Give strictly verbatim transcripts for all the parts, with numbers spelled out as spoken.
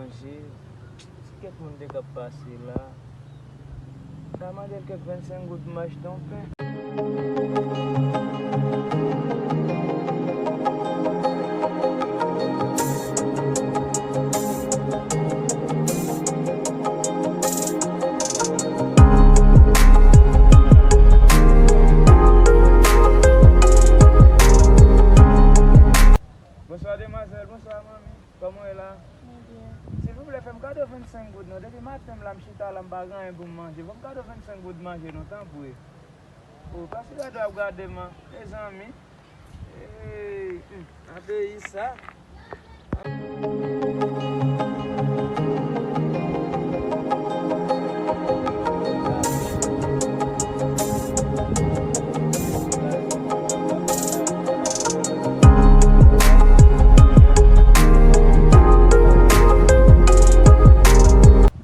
Manje, si kèk moun te ka pase la, m ta mande l kèk vennsenk goud pou m achte yon pen. Bonswa, demwazèl. Bonswa, manmi. Kòman w ye la? Mwen byen. Silvouplè, fè m kado vennsenk goud non. Depi maten m la, m chita la, m pa gen anyen pou m manje. Fè m kado vennsenk goud manje non, tanpri. O, pase gade w ap gade m an. Mezanmi. Hey, hmm, nan peyi sa.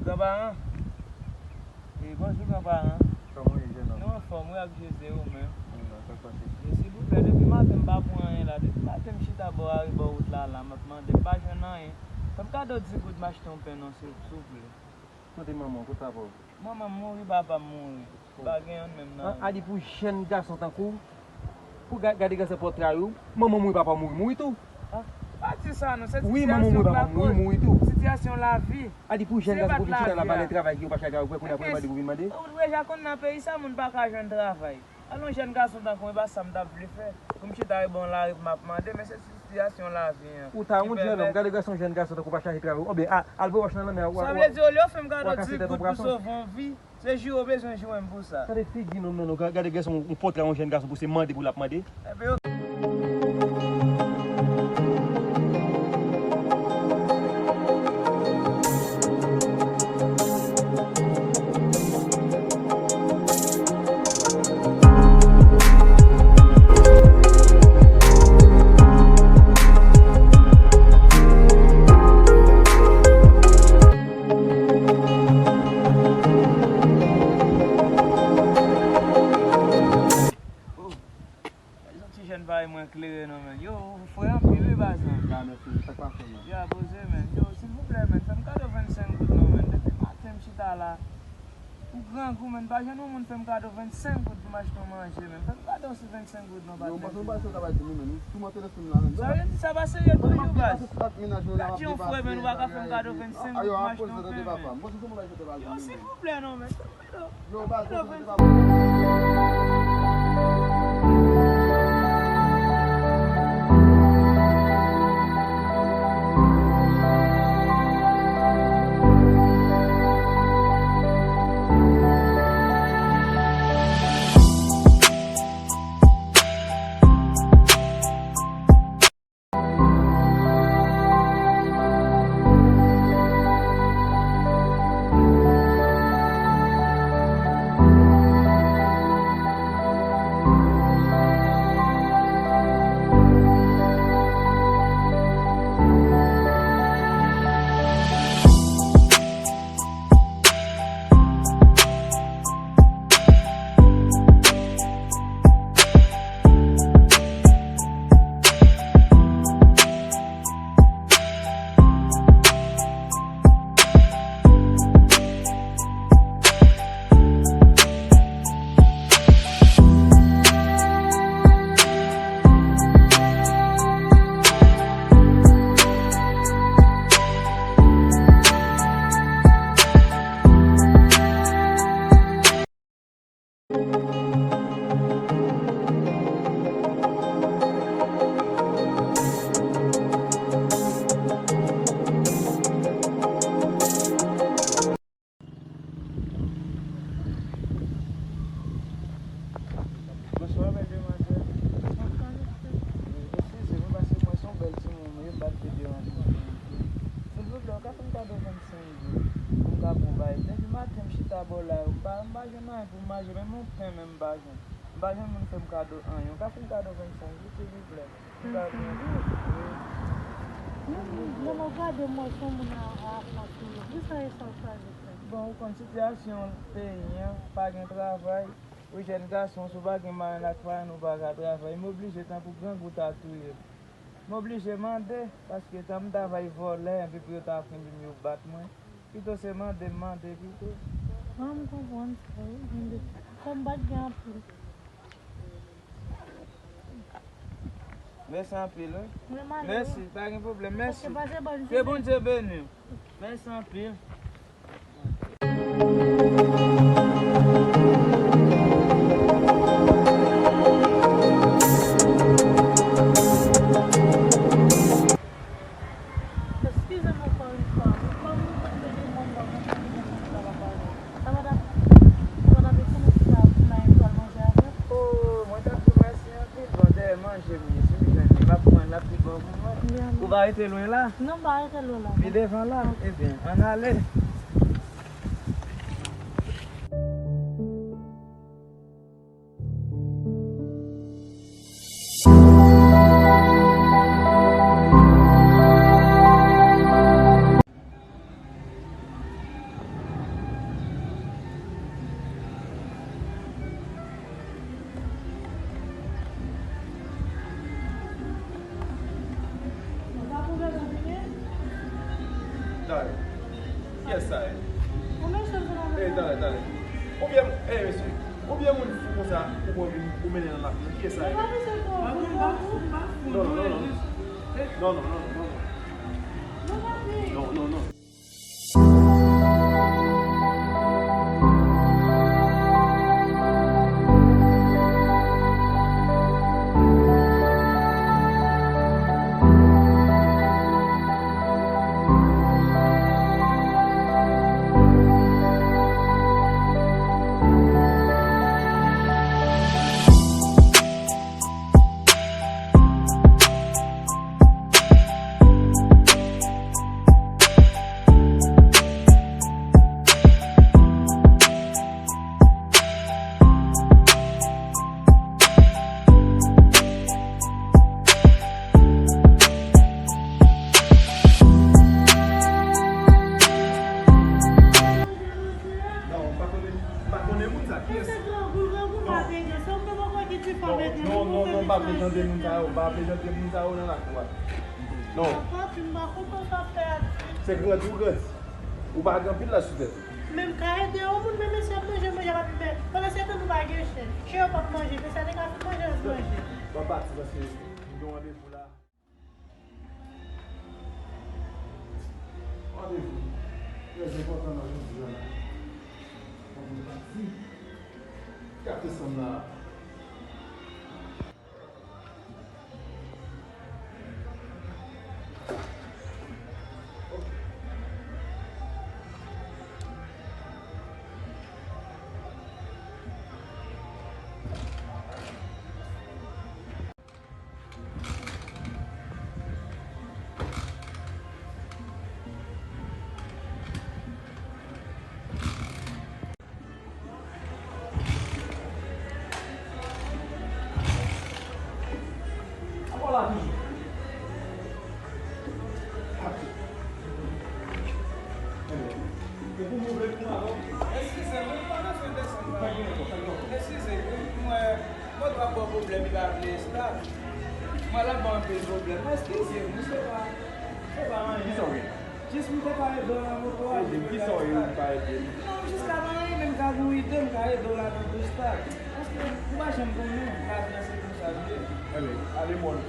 Granparan. E, bonjou, granparan. Kòman w ye, jennonm? Nou anfòm, wi, ak Jezi, ou menm? Wi, sa k pase? E, silvouplè, depi maten m pa pran anyen la. Depi maten m chita bò arebò wout la, la, m ap mande, m pa jwenn anyen. Fè m kado dis goud m achte yon pen non, silvouplè. Kote manman w? Kote papa w? Manman m mouri, papa m mouri. M pa gen yonn menm nan. A, a di pou jèn gason tankou w, pou ga-, gade gason pòtre yo, manman w mouri, papa w mouri, mouri tou. A, pa di sa non, se sitiyasyon k lakoz. Wi, manman w mouri, papa w mouri, mouri tou. Sitiyasyon lavi. A di pou jèn gason pou vin chita la, pa gen travay ki yo pa chache travay, pou kounye a pou yo mande pou vin mande. Ou deja konn nan peyi sa, moun pa ka jwenn travay. Alò, yon jèn gason tankou mwen, e pa sa m t ap vle fè. Pou m chita rebò yon lari pou m ap mande, men se sitiyasyon lavi an. Ou ta wont, jennonm, gade gason, jèn gason tankou w pa chache travay. Oubyen, a, al bwè wòch nan lanmè a, w a, w a kase tèt yon pwason. Sa vle di, olye w fè m kado dis goud pou sove yon vi, se jire w bezwen jire m pou sa. Gade figi nonm nan, non, ga-, gade gason, yon pòtre yon jèn gason pou se mande pou l ap mande. Ebyen, Yon ti jèn parèy mwen klere non, men. Yo, ou fre anpil, wi, baz lan. Ya, mèsi, sa k pase, man? Ya, poze, men. Yo, silvouplè, men, fè m kado vennsenk goud non, men. Depi maten m chita la. Ou grangou, men, m pa jwenn yon moun fè m kado vennsenk goud pou m achte yon manje, men. Fè m kado si vennsenk goud non, patnè. Yo, m panse m pa se sa w ta pral di m, men. Ou toumante lespri m la, men. Sa vle di sa pa serye tou, yo, baz. Gad yon frè, men, ou pa ka fè m kado vennsenk goud pou m achte yon pen, men. Yo, silvouplè, non, men. Yo, baz, yo, baz. Bonswa, bèl demwazèl. Bonswa, mesye. Eskize mwen, paske mwen se yon bèl timoun, mwen, m pa t vle deranje w. Silvouplè, ou ka fè m kado vennsenk goud pou m ka pran yon bagay. Depi maten, m chita bò la, m pa, m pa jwenn anyen pou m manje, menm yon pen, menm m pa jwenn. M pa jwenn moun fè m kado anyen. Ou ka fè m kado vennsenk goud, silvouplè? Vennsenk goud? Wi. Men, men, men, gade mwen, se yon moun a, a, a, a, poukisa e sa w chwazi fè? Bon, ou konn sitiyasyon peyi an, pa gen travay. Ou jèn gason, si w pa gen marenn ak parenn, ou pa ka travay. M oblije tankou grangou ta touye m. M oblije mande, paske tan m ta bay vòlè, epi pou yo ta fin di m yo bat mwen, pito se mande m mande pito. An, m konprann sa, wi, mande. Kòm m pa t gen anpil. Mèsi anpil, wi. Mèsi, pa gen pwoblèm. Mèsi. Ke Bondye beni w. Mèsi anpil. Eskize m ankò yon fwa. Kòm nou konn mete moun nan yon sitiyasyon ki pa pale, sa pa t ap, sa pa t ap ede nou si sa Naim pral manje avè m? O, mwen t ap di w mèsi anpil. Bon, dèyè manje m ye. Si m jwenn li, m ap pran l, l ap pi bon pou mwen. Ou pa rete lwen la? Non, m pa rete lwen la. Pi devan la? Ebyen, ann ale. Dale. Kiyès sa ye? Ey, dale, dale. Oubyen, ey, mesye. Oubyen moun fou konsa, ou pran vin, ou mennen nan lakou. Kiyès sa ye? Non, non, non, non. Non, non, non, non, non. Non, non, non. Non, m pa konnen, m pa konnen moun sa. Kiyès? Non, non, non, non, m pa vle tande moun sa yo, m pa vle tande moun sa yo nan lakou a. Non. Se grandi ou grandi. Ou pa gen anpil laj sou tèt ou. Men m ka ede yon moun, men mesye ap manje, manje ap ap bè. Pandan se tan nou pa gen chen. Chen yo p ap manje, men sa te ka fin manje, ap manje. M ap pati paske m gen yon randevou la. Randevou trè enpòtan nan jodi a la. Fòk mwen pati. Gate sanm la. Ankò la toujou. E pou m ouvri pou m avè w? Eskize m, wi, m pa bezwen desann la. Eskize m, wi, mwen, moto ap ba w pwoblèm, li pa vle estab. Mwen, l ap ba w anpil pwoblèm. Eskize m, wi, se pa, se pa anyen. Kisa w gen? Jis m te ka ede w nan moto a, li pa estab. Kisa w ye ou pa ede m? Non, m jis ka ba anyen, men m ka gen yon ide, m ka ede w ladan pou estab. Paske ou pa janm konnen, lavi a se konsa l ye. Anben, ale mòn.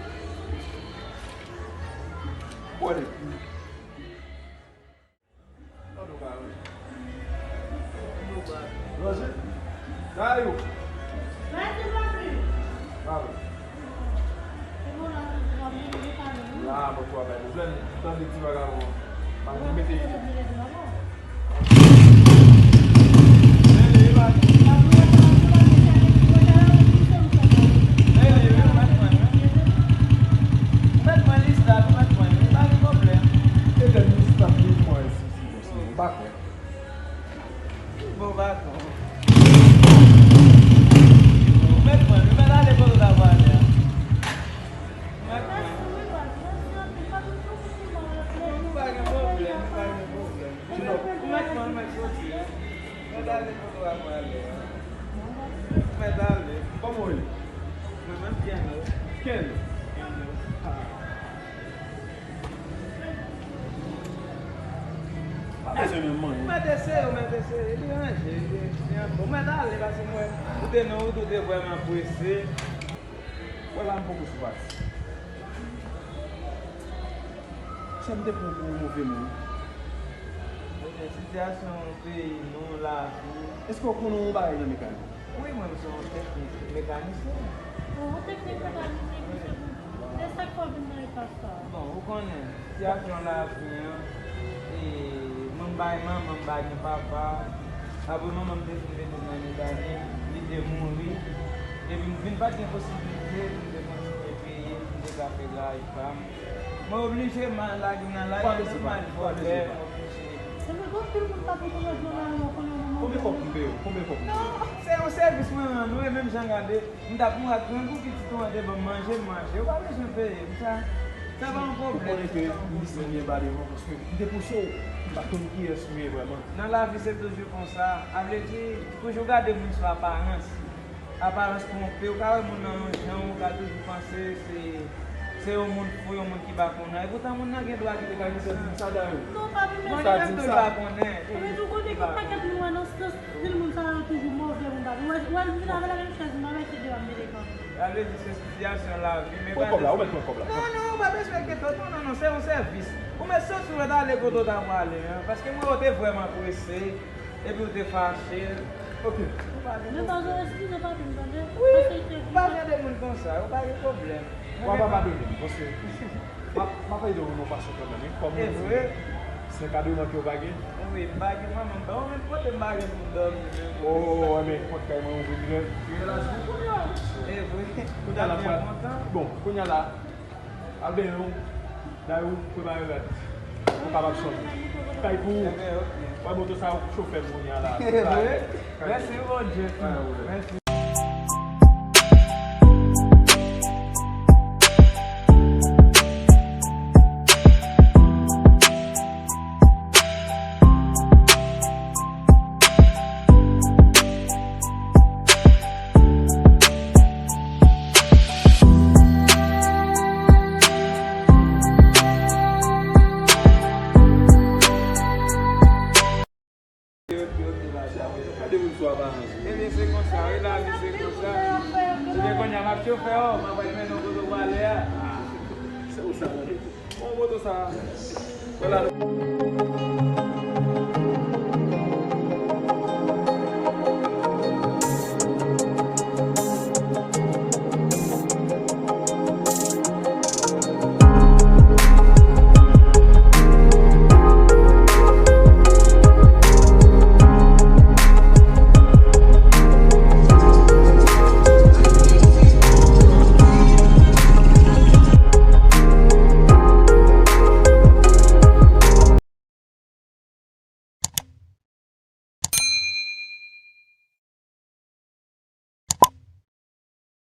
Pwale. Ranje. Dayou. Bravo. La, bon, twa bay pwoblèm. Tande ti vagabon an. Pa vin mete. Mèt mwen li stad, mèt mwen, li pa gen pwoblèm. E tèt li stad, li mwen, si, si, si, m pa kwè. Bon, patwon. Mèt mwen, li mèt ale kote w ta prale a. Mèt mwen. Nou pa gen pwoblèm, nou pa gen pwoblèm. Mèt mwen, mèt soti. Mèt ale kote w ta prale a. Mèt ale. Kòman w ye? Mwen menm, byen, wi. Ken? Byen, wi. Ah. Bezwen menm manyen. Ou mèt eseye, ou mèt eseye. Li ranje, li, li an bon. Ou mèt ale, paske mwen, ou te nan wout, ou te vrèman prese. Wè la, m poko sou pati. Sè m te pran pou yon move moun. Ebyen, sitiyasyon peyi nou, lavi. Èske w konnen yon bagay nan mekanik? Wi, mwen, m se yon teknik mekanisyen. Oh, yon teknik mekanisyen, ki se pou, e sa k fè w vin nan eta sa? Bon, ou konnen, sitiyasyon lavi an, e, mwen m pa gen manman, m pa gen papa. Apre manman m te fin mete m nan mekanik, li te mouri. Epi m vin pa t gen posiblite pou m te kontinye peye, pou m te ka fè garav pa m. Mwen oblije m al lage m nan lari, m al vòlè, m oblije. Konbyen kòb m peye w? Konbyen kòb m peye w? Non, se yon sèvis mwen rann ou, e menm jan gade, m t ap mouri ak grangou, pitit ou an te ban m manje, m manje. Ou pa bezwen peye m sa. Sa pa yon pwoblèm. Ou konnen ke misye byen ba devan, paske m te pouse w, m pa t konn kiyès ou ye vrèman. Nan lavi, se toujou konsa. A vle di, toujou gade moun sou aparans. Aparans twonpe, ou ka wè moun nan yon jan, ou ka toujou panse se, se yon moun fou, yon moun ki pa konnen. Epoutan moun nan gen dwa gen konesans. Sa dayè. Non, pa vin. Bon, li menm tou li pa konnen. Ou konnen gen pakèt moun wè nan sans, pil moun sa yo toujou move moun pa. Ou wè, ou wè l vin avè l menm chèz, m pa mèt de ap mete kanpe. Sa vle di se sitiyasyon lavi, men pa de. Pran kòb la, ou mèt pran kòb la. Non, non, ou pa bezwen enkyete w, non, non, non, se yon sèvis. Ou mèt soti, ou mèt ale kote w ta prale an, paske mwen, ou te vrèman prese. Epi ou te fache. Ok. Ou pa gen pwoblèm. Men pa bezwen eskize papi m, tande. Wi, ou pa jan de moun konsa, ou pa gen pwoblèm. W a pa padone m, paske m ap, m ap ede w nan yon fason kanmenm, wi. Kòm ou di, se kadonman ke w pa gen. Wi, m pa gen manman, m pa, ou menm kote m pa gen pou m dòmi menm. Oh, enben, pòt kay mwen ouvri dirèk. Wi, la, se pou kounye a. E vre. Kounye a la, bon, kounye a la, Al benyen w, dayè w prepare rad. Ou kapab sòti. Kay pou ou. Wè moto sa, chofè m kounye a la. Mèsi, Bondye. Mèsi. Gade moun sou aparans. Ebyen, se konsa, wi, lavi se konsa. Ebyen, kounye a, m ap chofè, o, m ap al mennen w kote w prale a. Se ou sa, tande. Bon, moto sa. Vwala.